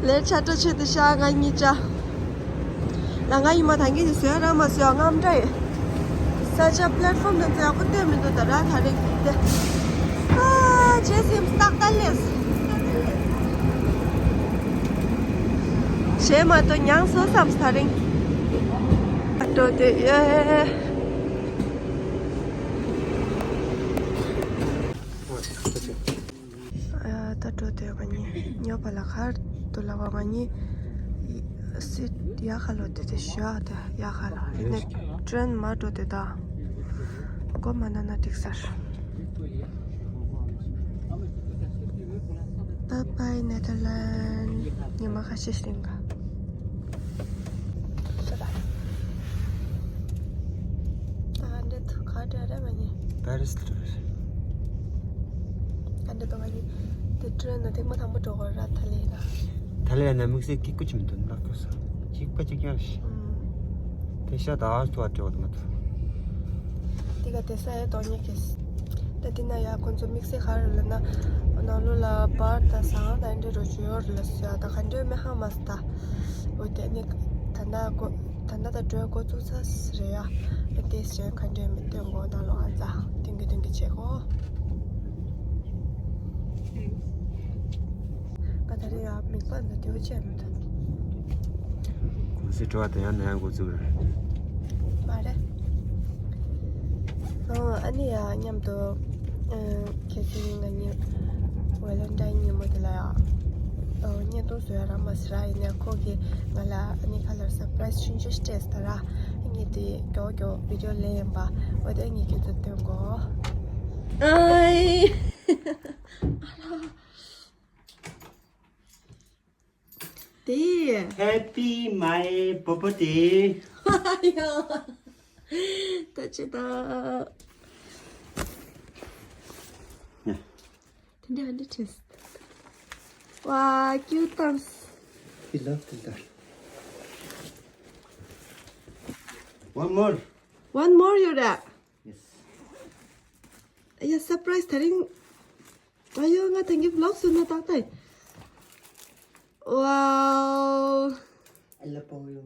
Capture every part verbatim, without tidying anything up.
ལས་ཆ་སྤྲོ་ཆེ་དུ་ཤ་ང་གཉིས་ཅག་ལ་ང་ཡིན་མ་ཐང་གི་ཟོས་ར་མ་ཟོས་ངམ་འདྲ་ཡི། ས་ཆ་པླེ་ཊི་ཧྥོམ་དང་ཚོ་ཡག་པོ་སྟོན་མི་འདུག་ད་ར་ད་རེས་དེ། ཨ་ཇེ་སིམ་སྟག་ད་ལེས། གཞས་མ་གཏོགས་མྱངས་སོ་བསམ་ད་རིང་། ཨ་སྤྲོ་དེ་ཡེ། ད་འགྲོ་དུས་ང་གཉིས་ཉོ་བ་ལ་ཁར་དུ་ལ་བ་ང་གཉིས་སི་ཡ་ཁ་ལོ་དེ་དེ་ཞུ་ཨ་དེ་ཡ་ཁ་ལོ་ཡིན་ནས་ཀྲེན་མ་འགྲོ་དེ་ད་མགོ་མ་ན་ན་འགྲིག་སར། Bye bye Netherlands. ཉི་མ་ཁ་ཤས་ཤིག་རིང་ག་ད་འདི་ཐུག་ག་འདྲ་རེད་མ་ནི། པེ་རི་སི་ལ་འགྲོ་རེད། ད་འདི་ཐུག་ག་ནི་དེ་ཀྲེན་ན་ཐེངས་མ་དང་པོ་འགྲོ་གི་ར་ཐ་ལི་ན། ཐ་ལི་ན་དམིགས་བསལ་སྐྱིད་པོ་ཅིག་མི་འདུག་ན་ཁོ་ས་སྐྱིད་པ་ཅིག་ཀྱང་རེད། དེ་ཤ་ད་ཨ་ཐུ་ཨ་ཏྲེ་བ་དུ་མ་ཐུ། དེ་ག་དེ་ས་ཡ་དོ་ཉེ་གེ་སི། ད་དེ་ན་ཡ་ཁོ་ཚོ་དམིགས་བསལ་ག་རེ་ལ་ན། ནང་ལོ་ལ་བར་ད་ཟང་ད་འདྲེ་རོ་ཅུ་ཡོར་ལ་སུ་ཡ་ད་ག་འདྲེ་མེ་ཧ་མ་སི་ད། འོ་དེ་ནི་ད་ན་གོ་ད་ན་ད་འགྲོ་གོ་ཚུགས་ས་སི་རེ་ཡ། ཨེ་དེ་སི་ཅན་ག་འདྲེ་མེ་སྟོན་གོ་ནང་ལོ་ཨ་ཛ་དེང་གི་དེང་གི་ཆེ་གོ། ང་ད་རེས་ཡང་མིག་པ་འདི་དེའུ་ཆད་མི་འདུག་གོང་སེ་བྲོ་བ་དང་ཡང་ན་ཡང་འགོ་བཙུགས་རེད། མ་རེད། ཨ་ནི་ཡང་མཉམ་དུ་ཁྱེད་ཚོ་ང་གཉིས་ཝེ་ལན་ཊའིན་ཉིན་མོ་དེ་ལ་ཡང་བརྙན་ཐུང་བཟོ་ཡ་རག་མ་སི་ར་ཡིན་ནའི་ཁོ་གིས་ང་ལ་ཨ་ནི་ཁ་ལར་སར་པ་རའི་སི་ཆུང་ཆུང་ཞིག་སྤྲད་སོང་ད་ར། ཨ་ནི་དེ་མགྱོགས་མགྱོགས་བི་ཌིའོ་ལེན་ཡིན་པ་འོ་དེ་ཨ་ནི་ཁྱེད་ཚོ་སྟོན་གོ། ཨའི། དེ། Happy my birthday. ཡ། ད་ཅི་ད། ཡ། དེ་འདྲ་འདྲ་བྱས། ཝ། ཀིའུ་ཊི་ཨམ། He love དེ་འདྲ། One more. One more ཡོད་ར། Yes. ཡ། སར་པ་རའི་སི་དེ་རིང་། ཨ་ཡོ། ང་ད་གིན་བི་ལོག་བཟོས་ན་ཏག་ཏག་ཡིན། ཝའོ། ཨ་ལ་པོ་ཡོ།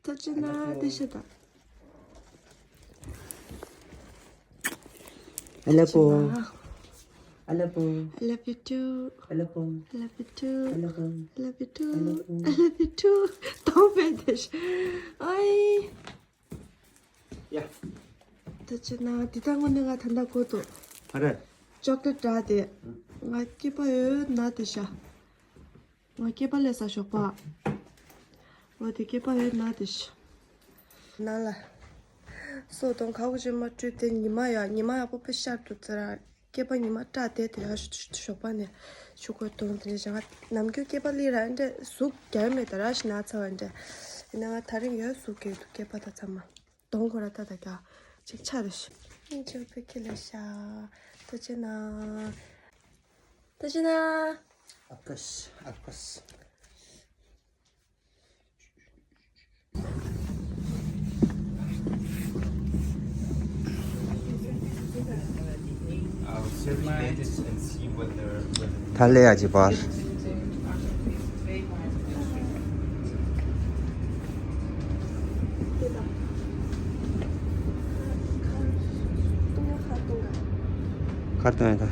ད་ཅི་ན་དེ་ཤ་ད། ཨ་ལ་པོ། ཨ་ལ་པོ། I love you too. ཨ་ལ་པོ། I love you too. ཨ་ལ་པོ། I love you too. ཨ་ལ་པོ། I love you too. ཏོང་པེ་དེ་ཤ། ཨའི། ཡ། ད་ཅི་ན་འདི་ད་དངོས་གནས་ང་ད་ལྟ་གོ་ཐུབ། ཨ་རེད། ཅོག་ལེ་ཊི་འདྲ་དེ། ང་སྐྱེས་པ་ཡོད་ན་དེ་ཤ། ང་སྐྱེས་པ་ལས་ས་ཞོགས་པ། ང་དེ་སྐྱེས་པ་ཡོད་ན་དེ་ཤ། ནང་ལ། སོ་དང་ག་གུ་ཅི་མ་བཀྲུས་ཏེ་ཉི་མ་ཡ་ཉི་མ་ཡག་པོ་དཔེ་ཤར་འདུག་ཙི་ར། སྐྱེས་པ་ཉི་མ་སྐྲག་དེ་དེ་ཡང་ཞོགས་པ་ནས་ཆུ་ཁོལ་བཏུང་དེ་འདྲ་བྱ་ང་ནམ་རྒྱུན་སྐྱེས་པ་ལི་ར་འདྲ་གཟུགས་རྒྱལ་མེད་དེ་ར་ཞིག་ན་ཚ་བ་འདྲ། ཡིན་ན་ང་ད་རིང་ཡོད་གཟུགས་རྒྱལ་འདུག་སྐྱེས་པ་ད་ཚང་མ་གདོང་ཁོ་ར་ད་ད་རྒྱ་ཅིག་ཆ་རེ་ཞིག་ཅིག་ཕི་ཁི་ལེ་ཤ། ད་ཅི་ན། ད་ཅི་ན། ཨ་ཀ་ཤ་ཨ་ཀ་ཤ། ཐ་ལེ་ཡ་ཅི་པར། ཁར་དོན་ད།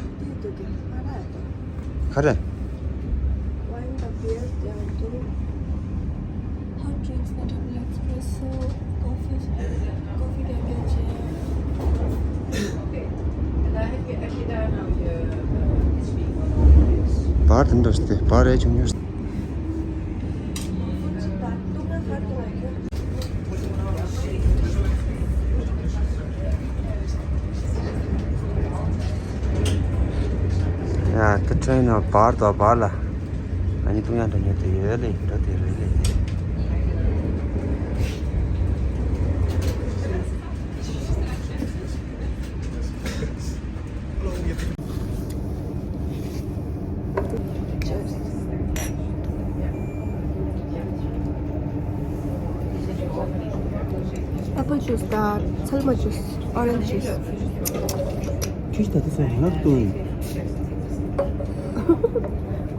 ཁ་རེ། Wine, the beer, they are doing hot drinks, the double espresso, coffee, coffee can get you. བར་དུ་འགྲོ་སྟེ་བར་རེ་བྱུང་ཡོད། ཡ། ད་ཁྲེན་ནང་བར་དུ་བར་ལ། ང་གཉིས་བཏུང་ཡག་འདྲ་ཉོ་དེ་ཡོད་ལེ་འགྲོ་དེ་རེད་ལེ། Apple juice དང་ཚལ་མ་juice, orange juice. ཁྱོད་ད་ལྟ་སོང་ང་ལ་བཏུང་།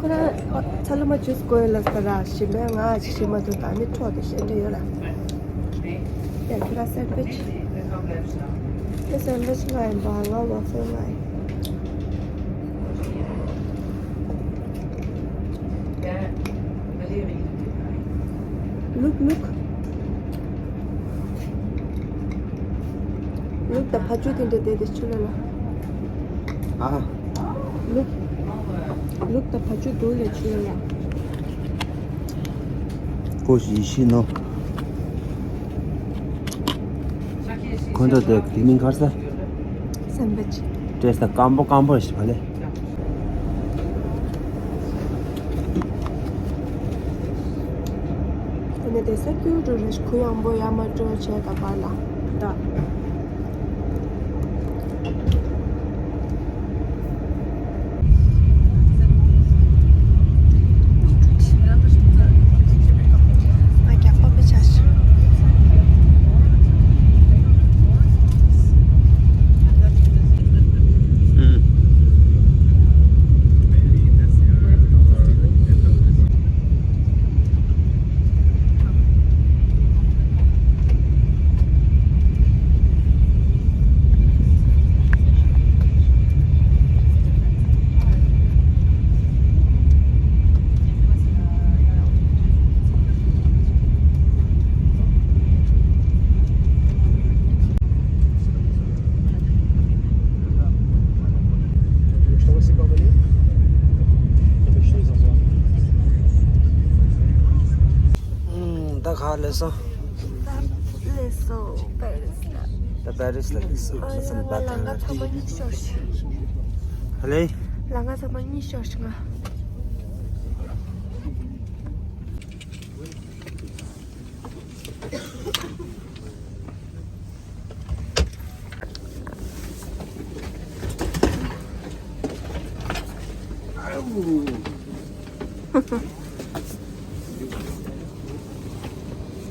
ཚ་ལུ་མ་ཇུས་དགོས་ལ་ས་ར་ཞིམ་པའི་ང་ཅིག་ཞིམ་མ་འདུག་ད་ནི་འཕྲོག་དེ་ཤེས་འདྲ་ཡོད་ལ། ཡ་ཁྱོད་ར་སེན་ཝིཆ། ཁྱོད་སེན་ཝིཆ་ང་ཡིན་པ་ང་ཝ་ཕལ་ང་ཡིན། ལུག་ལུག་ལུག་དང་བ་ཕྱུགས་དེ་འདྲ་བསྡད་དེ་ཆུ་ལ་ལ། ཨ། ལུག་ལུག་དང་བ་ཕྱུགས་འདུག་ལས་ཆུ་ལ་ལ། ཀོ་ཞི་ཤི་ནོ། ཁོ་འདྲ་དེ་དེ་མིང་གར་ས། སེམས་པ་ཅི། བཀྲེས་ས་སྐམ་པོ་སྐམ་པོ་ཞིག་བ་ལས། ཨ་ནི་དེ་ས་ཀྱུ་རུ་རེ་ཁུ་ཡང་པོ་ཡ་མ་སྤྲོད་བྱས་ད་པར་ལ། ད། ད་ག་ལས་སོང་། ད་ལས་སོང་པེ་རིས་ལ། ད་པེ་རིས་ལ་སླེབས་སོང་། ཨ་ཡ་ང་ལང་ཀ་ཚང་མ་གཉིད་ཤོར་ཤག་ཧ་ལེ། ལང་ཀ་ཚང་མ་གཉིད་ཤོར་ཤག་ང་།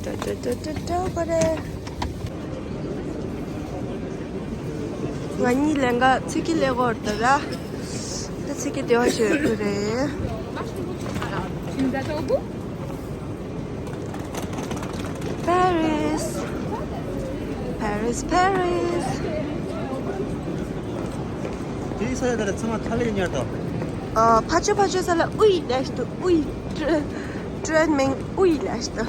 ཏོ་ཏོ་ཏོ་ཏོ་ཏོ་པ་རེ། ང་གཉིས་ལེན་ག་ཚིག་གི་ལེ་གོར་ཏོ་ར། ད་ཚིག་གི་དེ་བ་ཞོད་གི་རེད། Paris, Paris, Paris. དེའི་ས་ཡ་དེ་ལ་ཚང་མ་ཐ་ལེ་ཉར་དང་། ཨ། ཕ་ཆོས་ཕ་ཆོས་ས་ལ་ཨུའི་ལས་ཏུ་ཨུའི། ཀྲེན་མིང་ཨུའི་ལས་ཏུ།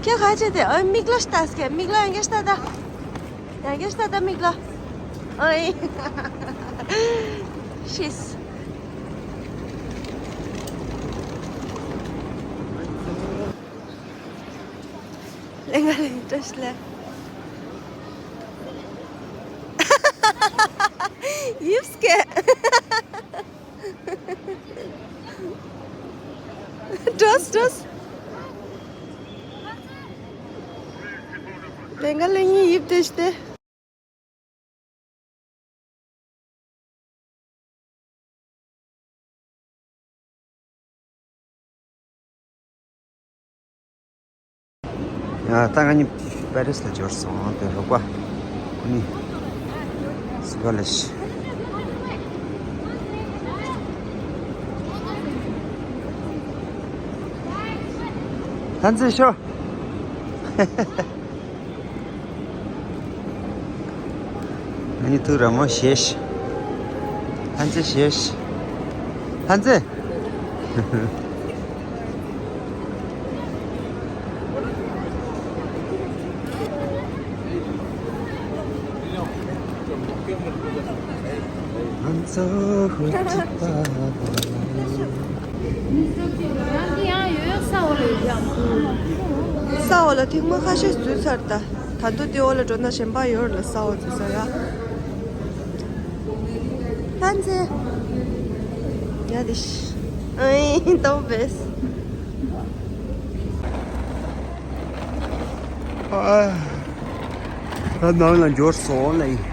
ཁྱེད་ཁ་ཆེ་དེ་ཨ་མིག་ལ་ལྟ་སྐད་མིག་ལ་ཡང་སྐད་ལྟ་ད། ཡང་སྐད་ལྟ་ད་མིག་ལ། ཨོའི། ཤིས། ལེང་ག་ལེང་བཀྲ་ཤིས་ལེ། ཡིབ་སྐད། འགྲོས་འགྲོས། ལེང་ག་ལེང་གཉིས་ཡིབ་བཏང་སྟེ། ཡ། ད་ང་གཉིས་པེ་རིས་ལ་འབྱོར་སོང་། དེ་རོགས་པ་ཁོ་གཉིས་སུ་བ་ལ་ཤི། ལྷན་རྩེ་ཤོག་ང་གཉིས་ཐུག་ར་མོ་ཞེས། ལྷན་རྩེ་ཞེས། ལྷན་རྩེ། ང་ཚོ་ཧུར་ཐུག་པ། ས་འོག་ལ་ཐེངས་མ་ཁ་ཤས་འཛུལ་ཚར་ད། ད་དུང་དེ་འོག་ལ་འགྲོ་ན་གཞན་པ་ཡོད་ལ་ས་འོག་འཛུལ་ས་ཡ། ལྷན་རྩེ། ཡ་དེ་ཤི། ཨེ་ཏོ་བེས། ཨ། ད་ནང་ལ་འབྱོར་སོང་ལ་ཡིན།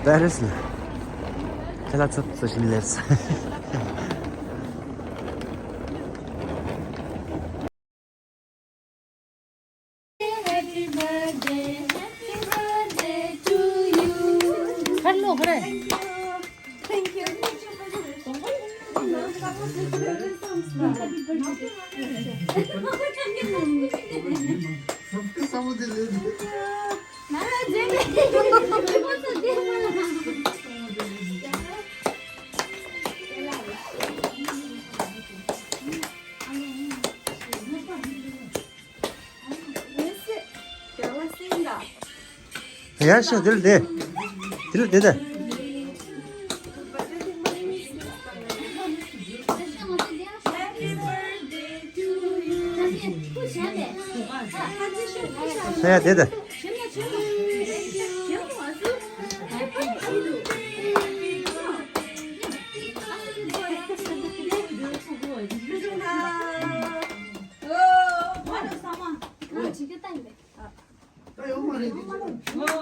པེ་རིས་ལ། ཁྱེད་ལ་ཚབ་ཚུལ་བཞིན་སླེབས། Happy birthday, happy birthday to you. ཨོ་ཁོ་རེ། ཡར་ཤོག་དེ་ལ་བསྡད། དེ་ལ་བསྡད་དེ། ས་ཡ་དེ་དེ།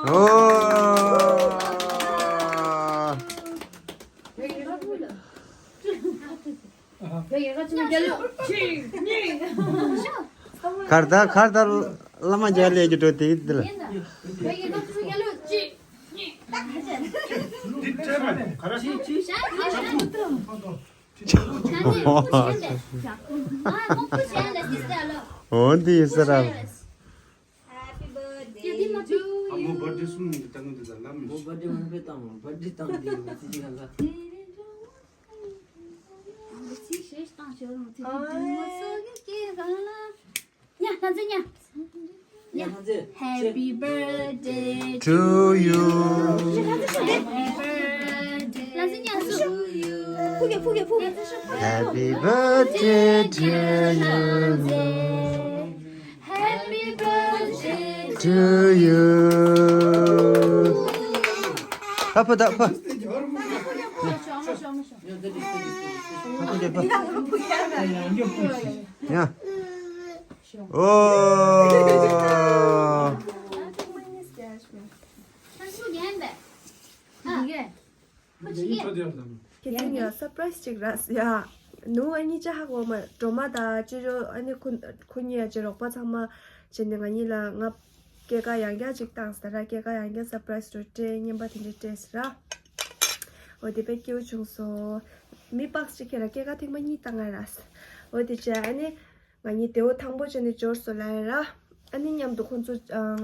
ཨོ། གར་ད་གར་ད་བླ་མ་རྒྱལ་ལས་ཀྱི་འགྲོ་དེ་དེ་ལ། འོ་འདི་ཡིན་ས་ར། Happy birthday to you. ཨ་མོ་བར་ཌེ་གསུམ་ནས་ད་ངོ་འདི་ད་ལམ་མོ་བར་ཌེ་མང་པོ་བཏང་བ་བར་ཌེ་བཏང་དེ་ཡོད་ཚིག་གང་ག་ཚིག་ཤེས་བཏང་ཤོར་རང་ཚིག་ཨ་ཉ་ལྷ་མཛེས་ཉ། ཉ་ལྷ་མཛེས། Happy birthday to you. Happy birthday. ལྷ་མཛེས་ཉ་སུ། ཕུག་གེ་ཕུག་གེ་ཕུག་གེ། Happy birthday to you. Happy birthday to you. ཕ་ཕ་ད་ཕ། ཕ་ཕ་ད་ཕ། ཡ། ཨོ། ཁྱེད་ཚོ་ཡང་སར་པ་རའི་སི་ཅིག་རག་ཡ། ནུ་ཨ་ནི་ཅ་ཧ་གོ་མ་གྲོ་མ་དང་ཅི་རོ་ཨ་ནི་ཁོ་ཁོ་གཉིས་ཡ་ཅི་རོགས་པ་ཚང་མ་བྱས་ནས་ང་གཉིས་ལ་ང་སྐྱེས་སྐར་ཡང་བསྐྱར་ཅིག་བཏང་ཟེར་ར། སྐྱེས་སྐར་ཡང་བསྐྱར་སར་པ་རའི་སི་རུ་སྤྲད་རྔན་པ་དེ་འདྲ་སྤྲད་ཟེར་ར། འོ་དེ་དཔེ་སྐྱིད་པོ་བྱུང་སོང་། མི་པགས་ཅིག་ཁྱེད་ར་སྐྱེས་སྐར་ཐེངས་མ་གཉིས་བཏང་ང་ར། འོ་དེ་བྱས་ཨ་ནི་ང་གཉིས་དེའུ་ཐང་པོ་བྱས་ནས་འབྱོར་སོང་ལ་ཡ་ར། ཨ་ནི་མཉམ་དུ་ཁོང་ཚོ་ང་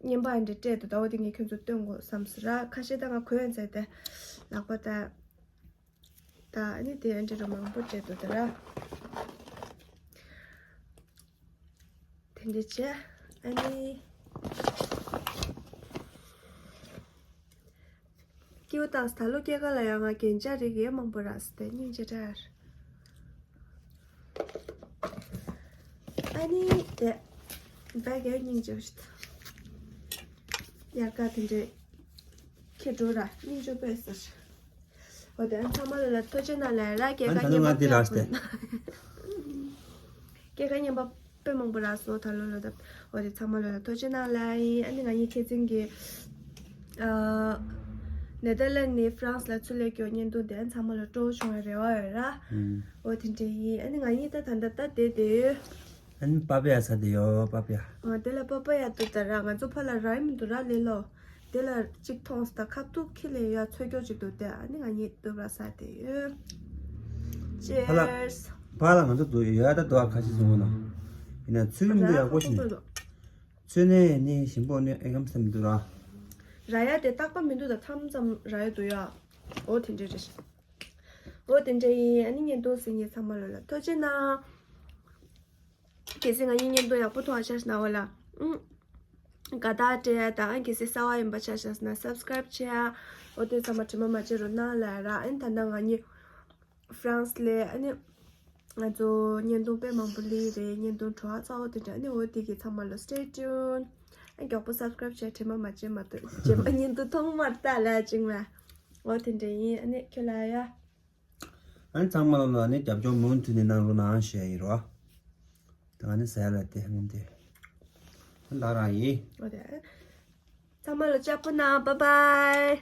རྔན་པ་འདྲ་སྤྲད་འདུག་ད་འོ་དེ་ངས་ཁྱོད་ཚོ་སྟོན་དགོས་བསམ་ཟེར་ར། ཁ་ཤས་ད་ང་གོན་ཡ་མཛད་དེ་ལག་པ་ད། ད་ཨ་ནི་དེ་འདྲ་རུ་མང་པོ་སྤྲད་འདུག་ད་ར། དེ་འདྲ་བྱས་ཨ་ནི། སྐྱིད་པོ་བཏང་། ད་ལོ་སྐྱེས་སྐར་ལ་ཡང་ང་རྒྱན་ཆ་རིགས་ཡས་མང་པོ་རག་སྟེ་སྙིང་རྗེ་དྲག་ཨ་ནི་དེ་བེག་ཡང་སྙིང་རྗེ་པོ་ཞིག་ཡར་ཀ་དེ་འདྲས་ཁྱེར་འགྲོ་ར་སྙིང་རྗེ་པོ་ཟེར། འོ་དེ་ཚང་མ་ལ་ལ་ཐུགས་རྗེ་གནང་ལ་ར། སྐྱེས་སྐར་ཨ་ནི་ད་ནི་རྔན་པ་ང་དེ་རག་སྟེ། སྐྱེས་སྐར་རྔན་པ་དཔེ་མང་པོ་རག་སོང་ད་ལོ་ལ་ད། འོ་དེ་ཚང་མ་ལ་ལ་ཐུགས་རྗེ་གནང་ལ་ཡིན། ཨ་ནི་ང་གཉིས་ཁྱེད་ཚན་གྱི་ཨ་ནེ་དར་ལན་ནས་ཧྥ་རན་སི་ལ་ཚུར་སླེབས་མཁན་བརྙན་ཐུང་དེ་ཚང་མ་ལ་སྤྲོ་བོ་བྱུང་བའི་རེ་བ་ཡོད་ར། ཨུམ། འོ་དེ་འདྲ་ཡིན། ཨ་ནི་ང་གཉིས་ད་ད་ལྟ་ད་བསྡད་བསྡད་ཡོད། ཨ་ནི་པ་པ་ཡ་ཟ་བསྡད་ཡོད་པ་པ་ཡ། ཨ་དེ་ལ་པ་པ་ཡ་འདུག་ད་ར། ང་ཚོ་ཕ་ལ་ར་ཡི་མི་འདུག་ར་ལེ་ལོ། དེ་ལ་གཅིག་མཐོང་སྟེ་ཁ་ཐུག་ཁྱི་ལས་ཡ་ཚོད་སྐྱོ་གཅིག་འདུག་སྟེ། ཨ་ནི་ང་གཉིས་སྡུག་ར་ཟ་བསྡད་ཡོད། ཧ་ལ། Cheers། ཕ་ལ་ང་ཚོ་འདུག་ཡོད་ད་འདུག་ཨ་ཁ་ཤས་བཟུང་བ་ན། ཡིན་ན་ཚོད་མི་འདུག་ཡག་པོ་ཞིག་ཚོད་ནས་ནི་ཞིམ་པོ་ནི་ཨེ་གམ་སེམས་འདུག་ར། ར་ཡ་དེ་རྟག་པ་མི་འདུག་ད་མཚམས་མཚམས་ར་ཡ་འདུག་ཡ། འོ་དེ་འདྲ་རེད། འོ་དེ་འདྲ་ཡིན། ཨ་ནི་བརྙན་ཐུང་གཟིགས་མཁན་ཚང་མ་ལོ་ལ་ཐུགས་རྗེ་གནང་། གལ་སྲིད་ང་གཉིས་བརྙན་ཐུང་ཡག་པོ་མཐོང་བ་ཤར་ན་འོ་ལ། ཨུམ། དགའ་རྟགས་སྤྲད་ཡ་དང་། ཨ་གལ་སྲིད་གསར་པ་ཡིན་པ་ཆ་བཞག་ན་སབ་སི་ཀ་རེབ་བྱེད་ཡ། འོ་དེ་ཚང་མ་དྲི་མ་མ་བྱེད་རོགས་གནང་ལ་ར། ཨ་ནི་ད་ལྟ་ང་གཉིས་ཧྥ་རན་སི་ལ་ཨ་ནི་ང་ཚོ་བརྙན་ཐུང་དཔེ་མང་པོ་སླེབས་རེད། བརྙན་ཐུང་བྲོ་བ་ཚ་བོ་དེ་འདྲ། ཨ་ནི་འོ་དེ་གི་ཚང་མ་ལ་stay tuned། ཨ་མགྱོགས་པོ་སབ་སི་ཀ་རེབ་བྱེད། དྲི་མ་མ་བྱེད་མ་གཏོགས་རྗེས་མ་བརྙན་ཐུང་མཐོང་མ་ལྟ་ལ་ཅིང་མ། འོ་དེ་འདྲ་ཡིན། ཨ་ནི་ཁྱོད་ལ་ཡ། ཨ་ནི་ཚང་མ་ལ་ཨ་ནི་རྒྱབ་ལྗོངས་མུ་མཐུད་ནས་གནང་རོགས་གནང་ཞུ་ཡ་ཡིན་རོ། ད་ཨ་ནི་ཟ་ཡ་ལ་དེ་ཧ་ནི་དེ། ཨ་ལ་རང་ཡིན། འོ་དེ། ཚང་མ་ལ་ལྕགས་པོ་གནང་། Bye bye།